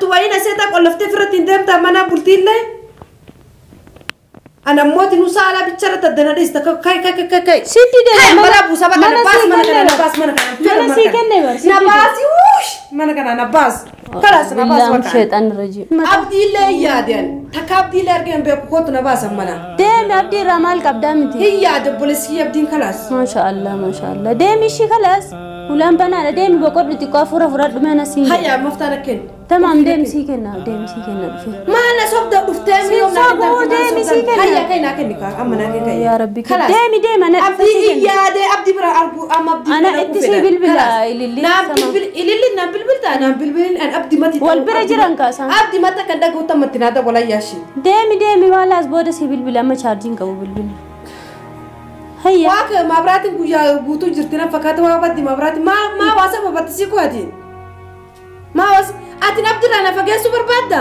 Attu waayina seetaa qollaftee firratti hin deemtaa mana bultiillee. Ana mooti nu saala bichara taddana dhiista kai kai kai kai. Sitti deema. Mana buusa bakka na baas mana kana na baas mana kana. Mana sii kenne bar. Na baasi wuush mana kana na baas. Kalaas na baas Billaam bakka. sheexan rajii. Abdiillee yaadeen takka abdiillee argeen beeku kootu na baasan mana. Deemi abdii irraa maal qabdaa miti? Hin yaade obboleessi abdiin kalaas. Maasha Allah maasha Allah. Deemi ishii kalaas. Ulaan banaadha deemi boqodhu xiqqoo hafuura fudhadhu mana sii. Hayya maftaan kenni. Tamaam deemi sii kenna deemi sii kenna dhufe. Maana sobda dhuftee Si sobuu deemi sii kenna. Hayya kai naa kenni kaa amma naa kenni. Yaa Rabbi deemi deemi ana dhufe sii Abdii kenna. yaade abdii bira argu amma abdii Ana bira itti arguu sii fedha. bilbila, Kalaas. ililli Naan sama. bilbil ililli naan bilbiltaa naan bilbilin an abdii mati. Wal bira jiran kaasan. Abdii mata kan dhagahu tammatti naa dabala yaashi. Deemi deemi waalaas booda sii bilbila amma chaarjiin qabu bilbila. Hayya. Waa ka mabraatiin guyyaa guutuu jirti na fakkaata waa baddi mabraatiin maa maa waa saba battisii kooti. Maa waas atiin abdiirraa na fageessuu barbaadda?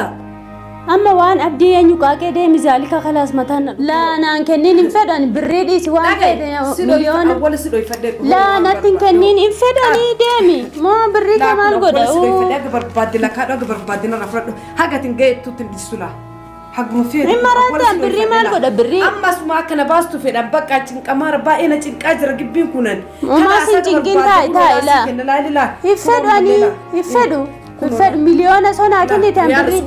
Amma waan abdii eenyu qaaqee deemi zaalika kalaas mataan na laa naan kenniin hin fedhan birrii dhiisi waan fedhe miliyoona. Awwala si dhoyfadhe. Laa natti hin kenniin hin fedhanii deemi moo birrii kee maal godha? Awwala si dhoyfadhe aga barbaadde lakkaadhu aga barbaadde narra fudhadhu haga atiin ga'eettuutti hin dhiisu laa. Haguma feetu. Hin maraataan birrii maal godha birrii? Ammas maa akkana baastu fedhan bakka cinqamaara baay'ee na cinqaa jira gibbiin kunan. Homaa sin cinqin taa'i taa'i laa. Hin fedhu ani hin fedhu hin fedhu miliyoona sonaa kennitan birrii.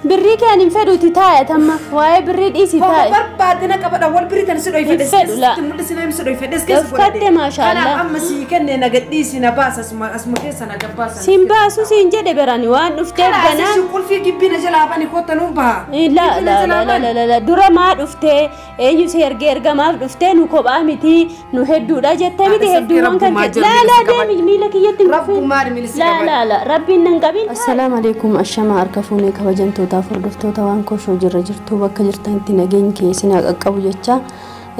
Birrii kee ani hin fedhuuti taa'e tamma waa'ee birrii dhiisi taa'e. Barbaadde na qabadha wal birrii tan si dhoyfadhe. Hin fedhu laa. Mul'isi na si dhoyfadhe keessa Dhoofkatte maasha Allah. Kanaaf amma sii kenne na gadhiisi na baasa asuma keessa na gabbaasa. Siin baasu siin jedhe berani waan dhufteef Kalaas ganaa. ishii qulfii gibbii na jalaa bani kottanuu baha. La la la la la la la dura maa dhuftee eenyu si ergee ergamaaf dhuftee nu kophaa miti nu hedduudha jettee miti Haadha hedduuwwan kan Rabbumaa jedhe laa laa jira deemi miila kiyyatti hin dhufin. Rabbumaa miilisi laa qaban. laa laa rabbiin nan qabin. Assalaamu alaikum ashama harka fuunee kabajamtootaaf hordoftoota waan koshoo jirra jirtu bakka jirtanitti nageenyi keessan haa qaqqabu jecha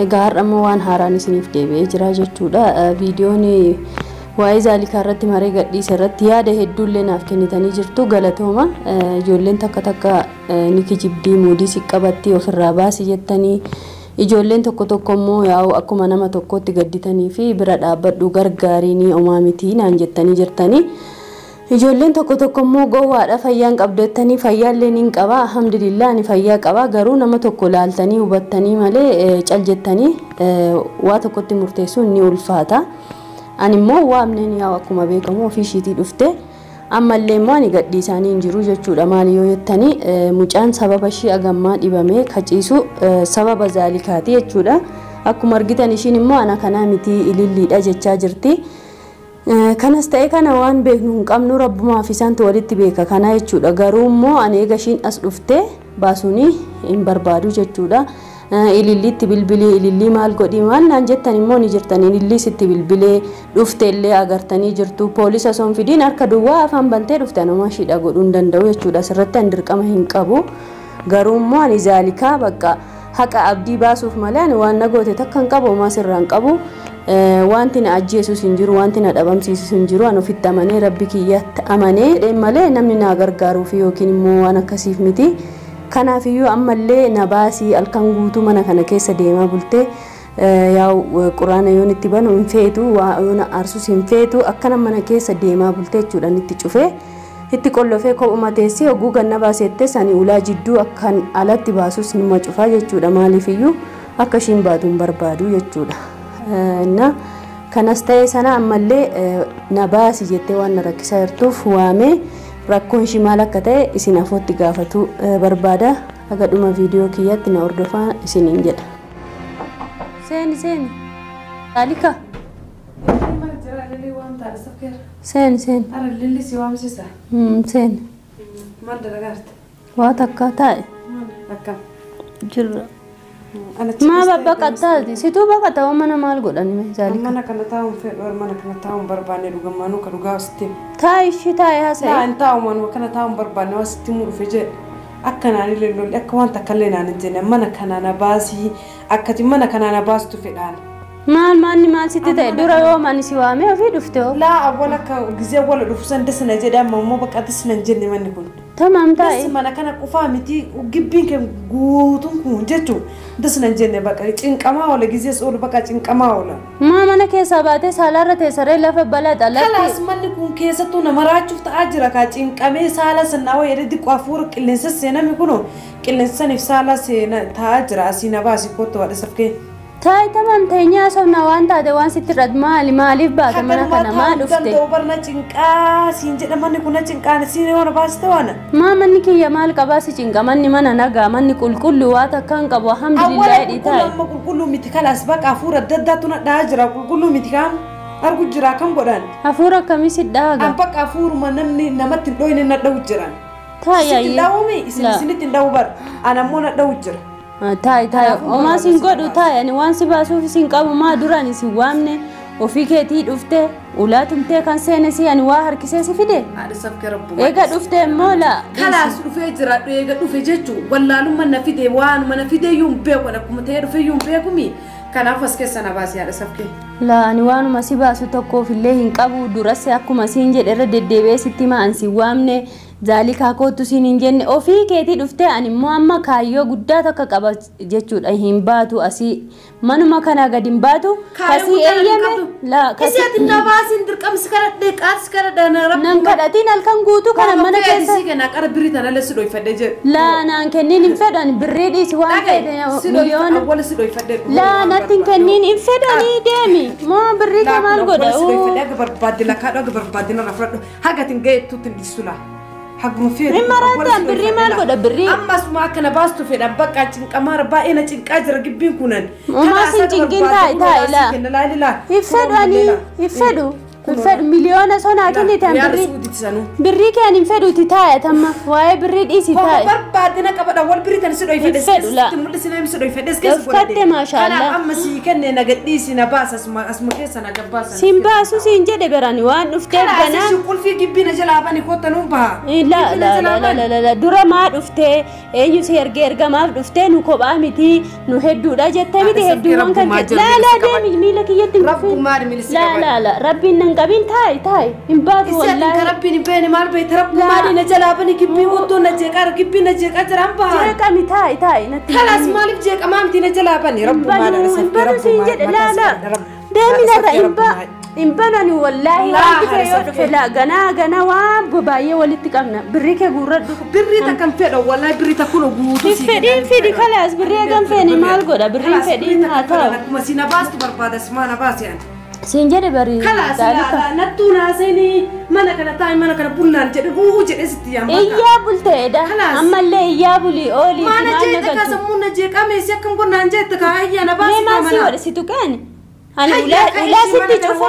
egaa har'a immoo waan haaraan isiniif deebi'ee jira jechuudha. Viidiyoon waa'ee zaalikaa irratti maree gadhiise irratti yaada hedduullee naaf kennitanii jirtu galatooma. Ijoolleen takka takka ni kijibdii muudii si qabatti ofirraa baasi jettanii ijoolleen tokko tokko immoo yaa'u akkuma nama tokkootti gadditanii fi bira dhaabbadhu gargaariinii omaa mitii naan jettanii jirtanii. Ijoolleen tokko tokko immoo gowwaadha fayyaan qabdu jettanii fayyaallee niin qaba alhamdulillah ani fayyaa qaba garuu nama tokko laaltanii hubattanii malee cal jettanii waa tokkotti murteessuun ni ulfaata. Ani immoo waamneen yaa'u akkuma beekamu ofii ishiitii dhufte ammallee immoo ani gadhiisaanii hin jiru jechuudha maali yoo jettanii mucaan sababa ishii agammaa dhibamee kaciisu sababa zaalikaati jechuudha. Akkuma argitan ishiin immoo ana kanaa mitii ililliidha jechaa jirti. Kanas ta'e kana waan beeknu hin qabnu rabbumaaf isaantu walitti beeka kana jechuudha. Garuu immoo ani eega ishiin as dhufte baasuun hin barbaadu jechuudha. Ililliitti bilbilee ilillii maal godhii maal naan jettan immoo ni jirtan ilillii sitti bilbilee dhufte illee agartanii jirtu poolisa osoo hin fidiin harka duwwaa afaan bantee dhufte anuma ishiidha godhuu hin danda'u jechuudha. Asirratti ani dirqama hin qabu. Garuu immoo ani zaalikaa bakka haqa abdii baasuuf malee ani waan na goote takka hin qabu homaa sirraa hin qabu. Wanti na ajjeesus hin jiru wanti na dhabamsiisus hin jiru ani ofitti amanee rabbi kiyyatti amanee malee namni na gargaaruuf yookiin immoo waan akkasiif miti. Kanaafiyyuu ammallee na baasii halkan guutuu mana kana keessa deemaa bultee yaa'u quraana yoon itti banu hin feetu yoon aarsus hin feetu akkana mana keessa deemaa bultee jechuudha itti cufee itti qollofee kophuma teessee hogguu ganna baasettes ani ulaa jidduu akkan alatti baasus numa cufaa jechuudha maaliifiyyuu akka ishiin baatu hin barbaadu jechuudha. Na kanas ta'e sana ammallee na baasi jettee waan na rakkisaa jirtuuf waamee rakkoon ishii maal akka ta'e isin afootti gaafatu barbaada. Haga dhuma viidiyoo kiyyaatti na hordofaa isiniin jedha. Seeni seeni. Zaalika. Seeni seeni. Ara lilli si waamsisa. Seeni. Maal dalagaarte? Waa takka taa'e Akkam. jirra. Maa babbaqattaati? Situu baqata waan mana maal godhani zaalika? Mana kana taa'uun fedhu mana kana taa'uun barbaanne dhugammaanuu ka dhugaa sitti. Taa'i ishii taa'e Laa haasa'e. hin taa'u manuma kana taa'uun barbaanne waan sitti muu dhufe jedhe. Akka naan illee lolli akka waan takka illee naan hin jenne mana kana na baasii akkati mana kana na baastu fedhaan. Maal maanni maal sitti ta'e dura yoo mani si waamee ofii dhufte hoo? Laa awwala akka gizee awwala dhufu san dasna jedhe amma immoo bakka dasna hin jenne manni kun. Tamaam taa'e. Bas mana kana qofaa miti gibbiin kee guutuun kun jechuun das nan jenne bakka cinqamaa oola gizees oolu bakka cinqamaa oola. Maa mana keessaa baatee saalaarra teessaree lafa balaxa lafti. Kalaas manni kun keessattuu nama raachuuf ta'aa jira kaa cinqamee saala sanaa wayii jedhee diqqoo hafuura qilleensa seename kunoo qilleensa saniif saala seena ta'aa jira asii na baasii kottu haadha safkee. Taa'e tamaam teenyaa sobna waan taate waan sitti irratti maali maaliif baate mana kana maa dhufte? Danda'u barna cinqaa siin jedha manni kun na cinqaan siin yoo na baasite waan. Maa manni kiyya maal qabaa si cinqa manni mana nagaa manni qulqullu waa takka hin qabu alhamdulillah jedhi taa'e. Amma qulqulluu miti kalaas baqa hafuura adda addaatu na dhahaa jira qulqulluu miti kaam argu jira kam godhan. Hafuura akkamii si dhahaga? An baqa hafuuruma namni namatti hin dhoyne na dhahu jiran. Taa'e Sitti ayyee. dhahumi isin isinitti hin dhahu bar an ammoo na dhahu jira. Taa'e taa'e homaa siin godhu taa'e ani waan si baasuuf isin qabu maa duraan isin waamne ofii keetii dhufte ulaa tumtee kan seene si ani waa harkisee si fide. Haadha safkee rabbu. Eega dhufte immoo laa. Kalaas dhufee jira eega dhufe jechuun wallaalummaa na fide waanuma na fide iyyuu hin beeku akkuma ta'ee dhufe iyyuu hin beekumi. Kanaaf as keessa na baasi haadha safkee. Laa ani waanuma si baasu tokkoof illee hin qabu duras akkuma siin jedhe irra deddeebi'ee sitti himaa an si waamne zaalikaa kootu siin hin jenne ofii keetii dhuftee ani immoo amma kaayyoo guddaa takka qaba jechuudha hin baatu asii manuma kanaa gadi hin baatu kasii eeyyame laa Kasii ati na baasiin dirqamsi kadhadhee qaarsi kadhadhaa na rabbi. Nan kadhatiin halkan guutuu kana mana keessa. Sii kenna qara birrii tana illee si dhoyfadhee jedhe. Laa naan kenniin hin fedhan birrii dhiisi waan fedhe miliyoona. Awwala si dhoyfadhee. Laa natti hin kenniin hin fedhanii deemi moo birrii kee maal godha? Si dhoyfadhee akka barbaadde lakkaadhu akka barbaadde narra fudhadhu haga ati hin ga'eettuutti hin dhiisu laa. Haguma fedhu. Hin maraatan birrii maal godha birrii? Ammas maa akkana baastu fedhan bakka cinqamaara baay'ee na cinqaa jira gibbiin kunan. Homaa sin cinqin taa'i taa'i laa. Hin fedhu ani hin fedhu. Hin fedhu miliyoona sonaa kennite an birrii. Birrii kee ani hin fedhuuti taa'i tamma waa'ee birrii dhiisi taa'i. Barbaadde na qabadha wal birrii tan si dhoyfadhe. Hin fedhu laa. Sitti mul'isi na si dhoyfadhe. Dhofkatte maashaallah. Kanaaf amma sii kenne na gadhiisi na baasa asuma keessa na gabbaasa. Siin baasu siin jedhe berani waan dhufteef ganaa. Kalaas qulfii gibbii na jalaa bani kotta nuun baha. La la la la la la dura maa dhuftee eenyu si ergee ergamaaf dhuftee nu kophaa miti nu hedduudha jettee miti hedduuwwan kan kee laa laa deemi miila kiyyatti hin dhufin. Rabbumaan miilisi Laa laa laa rabbiin nan qabin taa'i taa'i hin baatu Isi ati wallaahi. kan rabbiin hin beekne maal beekte rabbumaan na jalaa bani gibbii guutuu na jeeqaa gibbii na jeeqaa jira hin baha. Jeeqami taa'i taa'i natti. Kalaas maaliif jeeqamaa miti na jalaa bani rabbumaan Hin banu siin jedhe laa laa deemi narra hin ba hin banani wallaahi waan dhufe yoo dhufe laa ganaa ganaa waan baay'ee walitti qabna birrii kee guurradhu. Birrii takkan fedha wallaahi birrii takkuun guutuu Hin fedhiin fidi kalaas birrii hagam feene maal godha birriin fedhiin haa ta'u. Akkuma si na baastu barbaada si maa na baasi ani. Siin jedhe bari Kalaas zaalika. laa nattuu naaseenii mana kana taa'i mana kana bullaan jedhe uu jedhe sitti yaamma. Iyyaa bulteedha. Kalaas. Ammallee iyyaa bulii oolii Maana maal na jeeqa galchu. sammuu na jeeqame si akkam gonnaan jette kaa ayyaa na baasi Mee maal si mana. godhe si tuqeen? Ani ulaa sitti cufu.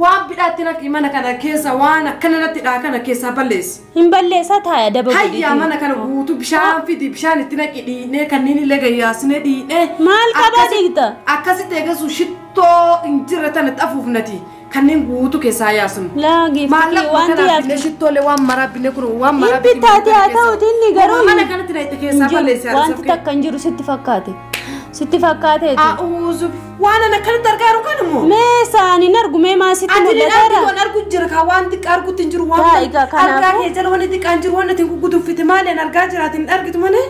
Waan bidhaatti naqi mana kana keessa waan akkana natti dhaa kana keessaa balleessi. Hin balleessaa taa'e daba Hayyaa godhiitiin. mana kana guutuu bishaan fidi bishaan itti naqi dhiinee kanneen illee gayyaasnee dhiinee. Maal qabaa dhiigta? Akkasitti eegasu shittoo hin jirre tana xafuuf nati kanneen guutuu keessaa yaasnu. Laa giiftii Maallaqa wanti kana yaaftu. binnee shittoolee waan maraa binnee kun waan maraa Hin bitaate haa ta'uuti inni garuu Mana kanatti na itti keessaa balleessi. Wanti takka hin jiru sitti fakkaate. Sitti fakkaateeti. A'uuzu waan ana kanatti argaa jiru kan immoo. Mee isaanii hin argu mee maa sitti Ati ni mul'ateera? argitu an argu jira kaa waan xiqqaa argutti hin jiru waan Taa, egaa kanaafuu- argaa kee jala wanni xiqqaan jiru waan ati guguduffite maali an argaa jira ati hin argitu malee.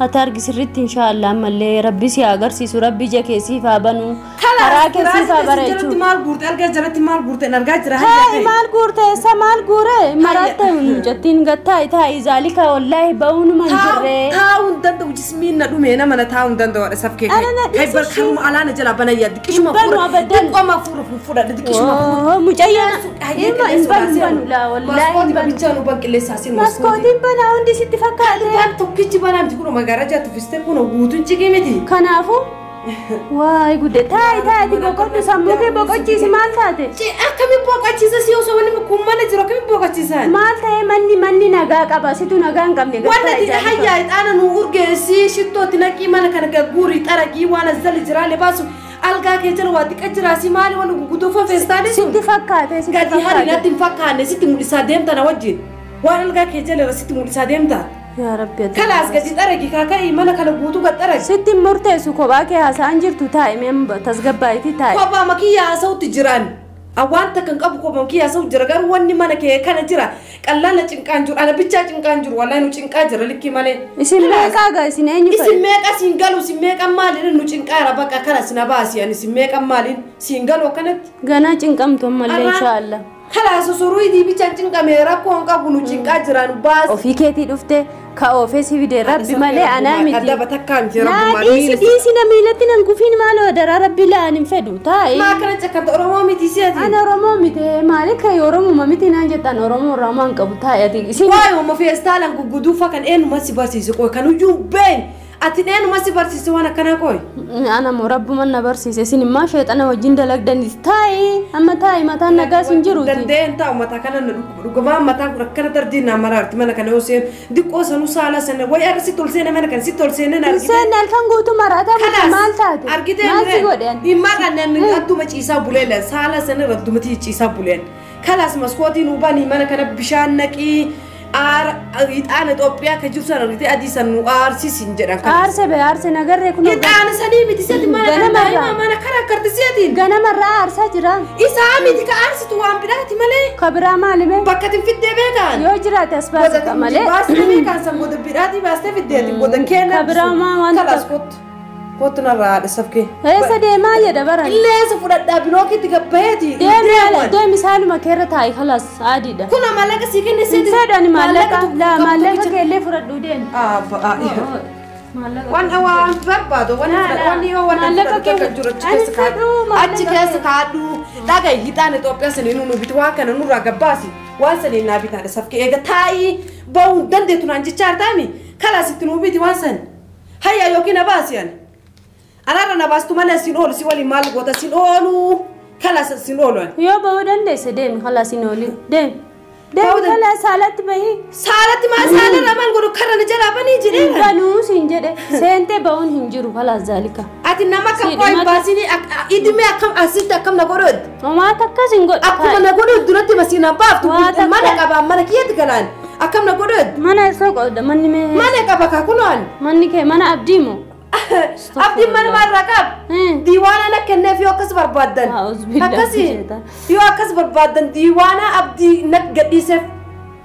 Ati argi sirriitti inshaallah ammallee rabbi si haa agarsiisu rabbi ija kee siif haa banu karaa kee siif haa bareechu. Jalatti maal guurte argaa jalatti maal guurte an argaa jira. Taa'i maal guurte eessa maal guure maraatte mucattiin gad taa'i taa'i zaalika wallaahi ba'uunuma hin jirre. Taa'uu hin danda'u jismiin na dhume nama na taa'uu hin danda'u haadha safkee. Ana na dhiisi Kai barkaruma alaana jala bana yaaddi qishuma Hin banu abadan. Xiqqooma fuura fudhadhe xiqqishuma fuura. Oo mucayyoon ilma hin banu hin banu laa wallaahi hin banu. Maskootii bichaa nu banqilleessaa siin Maskootiin banaa hundi sitti fakkaate. Waan tokkichi banaa miti kun magaalaa jaatu fistee kun guutuun cigii miti. Kanaafuu waay gudde taa'i taa'i boqodhu sammuu kee boqochiisi maal taate? Akkamiin boqochiisa si osoo wanni kun mana jiru akkamiin boqochiisan? Maal ta'e manni manni nagaa qaba situ nagaa hin qabne gad Wanna taa'i zaalika. hayyaa ixaana nu urgeessi shittootti naqii mana kana gagguurii xaragii waan as jala jiraalee baasu algaa kee jala waa xiqqa jiraasi maali waan guguddoo feestaalee sun. Sitti fakkaate sitti Gadi hari fakkaate. natti hin fakkaanne sitti mul'isaa deemta na wajjin. Waan algaa kee jala irra sitti mul'isaa deemta. Yaa Rabbi ati. Kalaas gadi xaragi kaaka'ii mana kana guutuu gad xaragi. Sitti hin murteessu kophaa kee haasa'an jirtu taa'i mee tasgabbaa'itii taa'i. Kophaa makiyyaa haasa'utti jiran. Awwaanta kan qabu koban kiyyaa sa'u jira garuu wanni mana kee kana jira qallaala cinqaan jiru ana bichaa cinqaan jiru wallahi nu cinqaa jira likkii malee. Isin meeqaa gaa isin eenyu fa'i? Isin meeqa siin galu isin meeqa maaliin nu cinqaara bakka kana sina baasi ani isin meeqa maaliin siin galu akkanatti. Ganaa cinqamtu ammallee inshaallah. Kalaas soruu bichaan cinqamee rakkoo hin qabu nu cinqaa jira nu baasi. Ofii keetii dhuftee ka oofee si fide rabbi malee anaa miti. Adaba takkaa miti Naa rabbumaa dhiisi dhiisi na miilatti nan kufiin maaloo daraa rabbi la'an hin fedhu taa'i. Maa akkana cakkanta Oromoo miti si ati. Ana Oromoo miti maali kan Oromuma miti naan jettan Oromoo irraa waan qabu taa'i ati isin. Waa'ee uuma feestaalaan gugguduufa kan eenyuma si barsiise qoy kan iyyuu been ati eenyuma si barsiise waan akkanaa qoy. Ana moo rabbuma na barsiise isin immoo sheexana wajjin dalagdanis taa'i amma taa'i mataan nagaas hin jiruuti. Dandeen taa'u mataa kana na dhugumaa mataan kun akkana dardiin naa maraarti mana kana yoo seenu diqqoo sanuu saala sana wayi arra si tolseene mana kana si tolseene na argite. Seen halkan guutuu maraataa bulti maal taate? Argitee Maal si godhan? Dhimma kanneen adduma ciisaa buleen saala sana irra adduma ciisaa buleen. Kalaas maskootiin hubanii mana kana bishaan naqii aara ixaana Itoophiyaa kan jiru sana argitee adii san nu aarsiisin jedhan kana. Aarse bee aarse nagarree kun Ixaana sanii miti sati mana kana Ganamarraa. daa'ima mana kana akkarti si'atiin. Ganamarraa aarsaa jira. Isaa miti ka aarsitu waan biraati malee. Ka biraa maali bee? Bakka itti fiddee beekan. Yoo jiraate as baase ka malee. Baastee beekan san goda biraatii baastee fiddeeti goda kenna. Ka biraa maa waan Kalaas kottu. Kottu narraa haadha safkee. Eessa deemaa jedha baran. Illeensa fudhadhaa bilookitti gabbayeeti. Deemi deemi saaluma keerra taa'i kalaas adiidha. Kun maallaqa sii kenne Hin siiti. fedhu ani maallaqa laa maallaqa keellee fudhadhuu deemi. Maallaqa. Waan waan barbaadu waan waan yoo waan Maallaqa fudhadhu takka jiru achi ani keessa kaadhu. fedhu maallaqa Achi keessa kaadhu. Dhaga'i hixaan Itoophiyaa sanii nu bitu waan kana nurraa gabbaasi. Waan sanii naa bitaadha safkee eega taa'ii ba'uu hin dandeettu naan jechaa artaami. Kalaas itti nuu biti waan san. Hayya yookiin na baasi ani. Alaarra na baastu malee siin oolu si waliin maal goota siin oolu. Kalaas siin oolu ani. Yoo ba'uu dandeesse deemi kalaas hin oolin deemi. Deemi Ba'uu kalaas saalatti bahii. Saalatti maal saalarraa maal godhu karra na jalaa banii jedheera. Banuu siin jedhe seentee ba'uun hin jiru kalaas zaalika. Ati nama akkam Si qoy dhumatu- baasinii idimee akkam asitti akkam na godhu Homaa takkas hin godhu. akkuma na godhu duratti masiinaan baaftu Waa takka. mana qabaa mana kiyyatti galaan akkam na godhu Mana isa qodha manni mee mana qaba kaakunoon manni kee mana abdii moo? abdiin mana maarraa qab diiwaana na kenneef yoo akkas barbaaddan A'uuzu billahi akkasi sheetaan. yoo akkas barbaaddan diiwaana abdii na gadhiiseef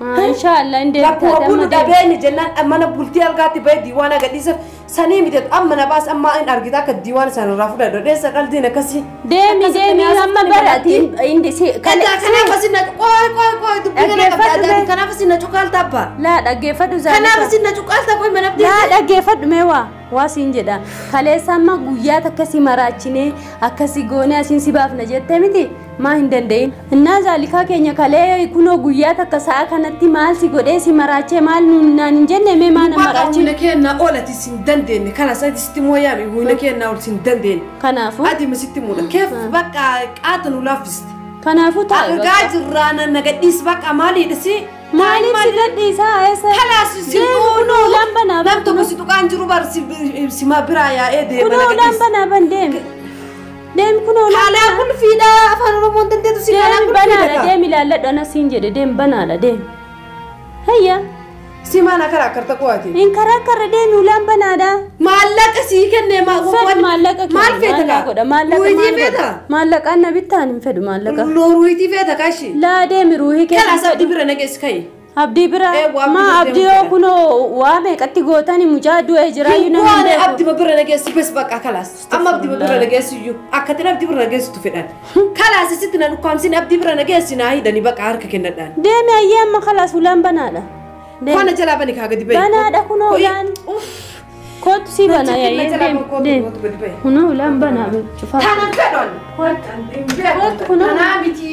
Inshaallah hin Lakkuma deebitaate bulu amma deemi. dhabeeni jennaan mana bultii algaatti bahee diiwaana gadhiiseef sanii miti amma na baas amma hin argita akka diiwaana sana irraa fudhadhu dheessa qaldiin akkasii. Deemi Akkasitti deemi nyaasa amma itti barati manatti. indi si Kanaaf kanaaf asin na qoy qoy qoy dubbii kana qabda Dhaggeeffadhu adda mee. kanaaf asin na cuqaalta abbaa. Laa dhaggeeffadhu Kanaaf zaalika. asin na cuqaalta qoy mana Laa abdii. dhaggeeffadhu mee waa waa siin jedha kaleessa amma guyyaa takka si maraachinee akkasi goonee asiin si baafna jettee miti maa hin danda'in. Innaa zaalikaa keenya kalee kunoo guyyaa takka sa'a kanatti maal si godhee si maraachee maal nuun naan hin jenne mee maa na Waaqa maraachine. humna keenna oolati sin dandeenye kana sadi sitti mooyaami humna keenna ol sin dandeenye. Kanaafuu Ati masitti muudha keef bakka qaata nu laaffiste. kanaafuu taa'e Argaa bakka. jirraa na nagadhiis bakka maaliidhisi. Maaliif si gadhiisaa eessa? Kalaas si Deemi kunoo ulaan banaa Nam tokko si tuqaan jiru bar si ma biraa yaa'ee deema Kunoo ulaan nagadhiis. banaa ban deemi. Deemi kunoo ulaan Kaalaa banaa. kun fiidhaa afaan Oromoon dandeetu si kaalaa Deemi kun banaadha fiidha. deemi ilaalladhu ana siin jedhe deemi banaadha deemi. Hayya Si maana karaa akkarta qo'ate. hin karaa karra deemi ulaan banaadha. Maallaqa sii kennee Fedhu maallaqa kee maal feeta kaa? godha maallaqa Ruuyitii maal godha feeta? maallaqaan na bittaan hin fedhu maallaqa. Ruuyitii feeta kaashi? Laa deemi ruuhii kee Kalaas abdii bira nageessi ka'i. Abdii bira Waa abdii maa bira abdii deemu yoo fedha. kunoo waa meeqatti gootani mucaa du'ee jiraayyuu Hin namni hin goone beeku. abdii bira nageessi bes bakka kalaas. Amma abdii bira nageessi iyyuu akkatiin abdii bira nageessitu fedhan. Kalaas isitti na dhukkaamsin abdii bira nageessi naa hidhanii bakka harka kennadhaan. Deemi ayyee amma kalaas ulaan banaadha. Deemi. Kwana jalaa bani kaa gadi bahi. Banaadha kunoo Koyi. ulaan. Uff. Kootu sii bana Na yaa'ee jalaa deemi bani kootu deemi. kootu gadi bahi. Kunoo ulaan banaa cufaa. Tanan fedhan. Kootu kunoo. Tanaa miti.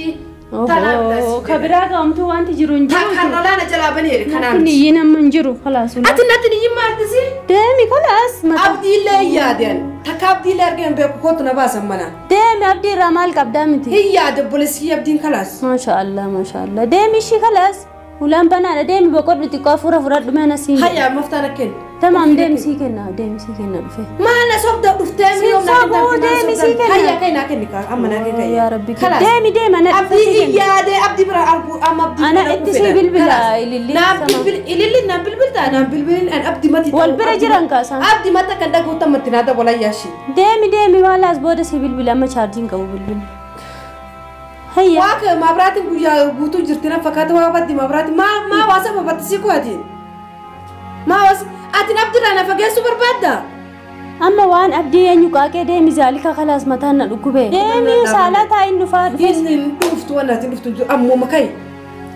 Tanaa Ohoo ka biraa gaamtuu wanti jiru hin jiru. Karra laana jalaa bani jedhe kanaa Natti miti. niyyiin amma hin jiru kalaas ulaan. Ati natti niyyiin maartisi? Deemi kalaas mata. Abdiillee hin yaadeen. Takka abdiillee argeen beeku kootu na baasan mana. Deemi abdii irraa maal qabdaa miti? Hin yaade obboleessi abdiin kalaas. Maasha Allah maasha Allah. Deemi ishii kalaas. Ulaan banaadha deemi boqodhu xiqqoo hafuura fudhadhu mana siin. Hayya maftaan akkeen. Tamaam deemi sii kenna deemi sii kenna dhufe. Maal na sobda dhuftee Siin sobuu deemi sii kenna. Hayya kai naa kenni kaa amma naa kenni. Yaa Rabbi Kalaas. deemi deemi ana dhufe Abdii sii hin kenna. yaade abdii bira argu amma abdii Ana bira arguu itti sii fedhan. bilbila, Kalaas. ilillii Naan sama. bilbil ililli naan bilbiltaa naan bilbilin an abdii mati. Wal bira jiran kaasaan. Abdii mata kan dhaguuta matti naa dabala yaashi. Deemi deemi maalaas booda sii bilbila amma chaarjiin qabu bilbila. Hayya. Waa mabraatiin guyyaa guutuu jirti na fakkaata waa baddi mabraatiin maa waa sababatti si kuwatiin. Maa waas ati abdirraa na fageessuu barbaadda? Amma waan abdii eenyu qaaqee deemi zaalika kalaas mataan na dhukkube. Deemi saalaa taa'in dhufaa dhufe. Inni dhuftu waan ati dhuftu jiru ammuma kai.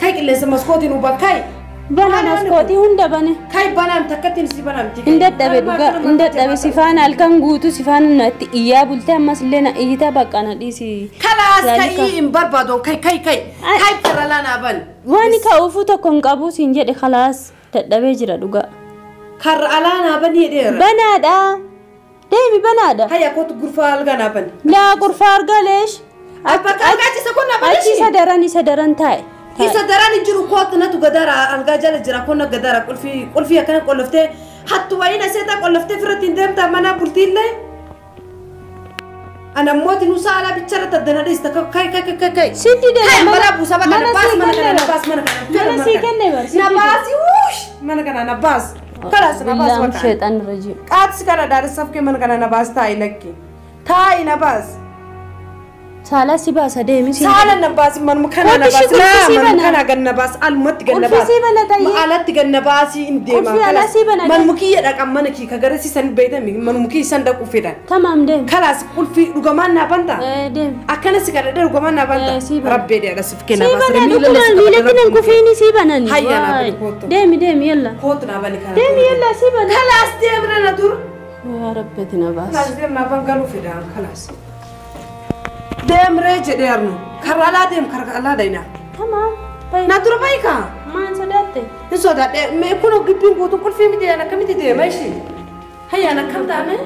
Kai qilleensa maskootiin uban kai. Bana maskootii hunda bane. Kai banaan takkattiin si banaamti. Hin dadhabe dhugaa hin dadhabe si faana halkan guutuu si faana natti iyyaa bulte ammas illee na iyyita bakka na dhiisi. Kalaas kai hin barbaadu kai kai kai kai faralaa naa ban. Waan ka'uufuu tokko hin qabu siin jedhe kalaas dadhabee jira dhugaa. Karra alaa naa ban jedheera. Banaadha. Deemi banaadha. Hayya kootu gurfaa algaa naa ban. Laa gurfaa argaa leesh. Abba kalgaa isa kun naa ban. Achi isa daran taa'e. Isa daran hin jiru kootu natu gadara algaa jala jira kun gadara qulfii akkana qolloftee hattu wayina seetaa qolloftee firratti hin deemtaa mana bultiillee. Ana mooti nu saala bichara taddana dhiista kai kai kai kai. Sitti deema. Mana buusa bakka na baas mana kana na baas mana kana. Mana sii kenne bar. Na baasi wuush mana kana na baas. Kalaas na baas bakka. Sheexan rajii. Qaatsi kana daaressaaf kee mana kana na baas taa'i lakki. Taa'i na baas. Saala si baasa deemi si. Saala na baas manuma kana na baas. Manuma kana ganna baas alumatti ganna baas. Qulfii bana tayyee. Alatti ganna baasii hin deema. Qulfii alaa sii bana. Manuma kiyya dhaqan mana kii ka garasiisan beeytami manuma kii san dhaquu fedhan. Tamaam deemi. Kalaas qulfii dhugamaan naa banta. Deemi. Akkana si kadhadhe dhugamaan naa banta. Rabbee dheedha sif kenna baas. Sii bana dhugumaan miilatti nan kufiini sii banani. Hayya naa bani kootu. Deemi deemi yalla. Kootu naa bani kana. Deemi yalla sii bana. Kalaas deemna na dur. Yaa Rabbeeti na baas. Kalaas deemna ban galuu fedhan kalaas. Deemree jedheernu karra alaa deem karra alaa dayna. Tamaam. Na dura baay'ika. Maan sodaatte? Hin sodaadhe mee kun gibbiin guutuun qulfii miti yaan akkamitti deema ishee? Hayyaan akkam taame?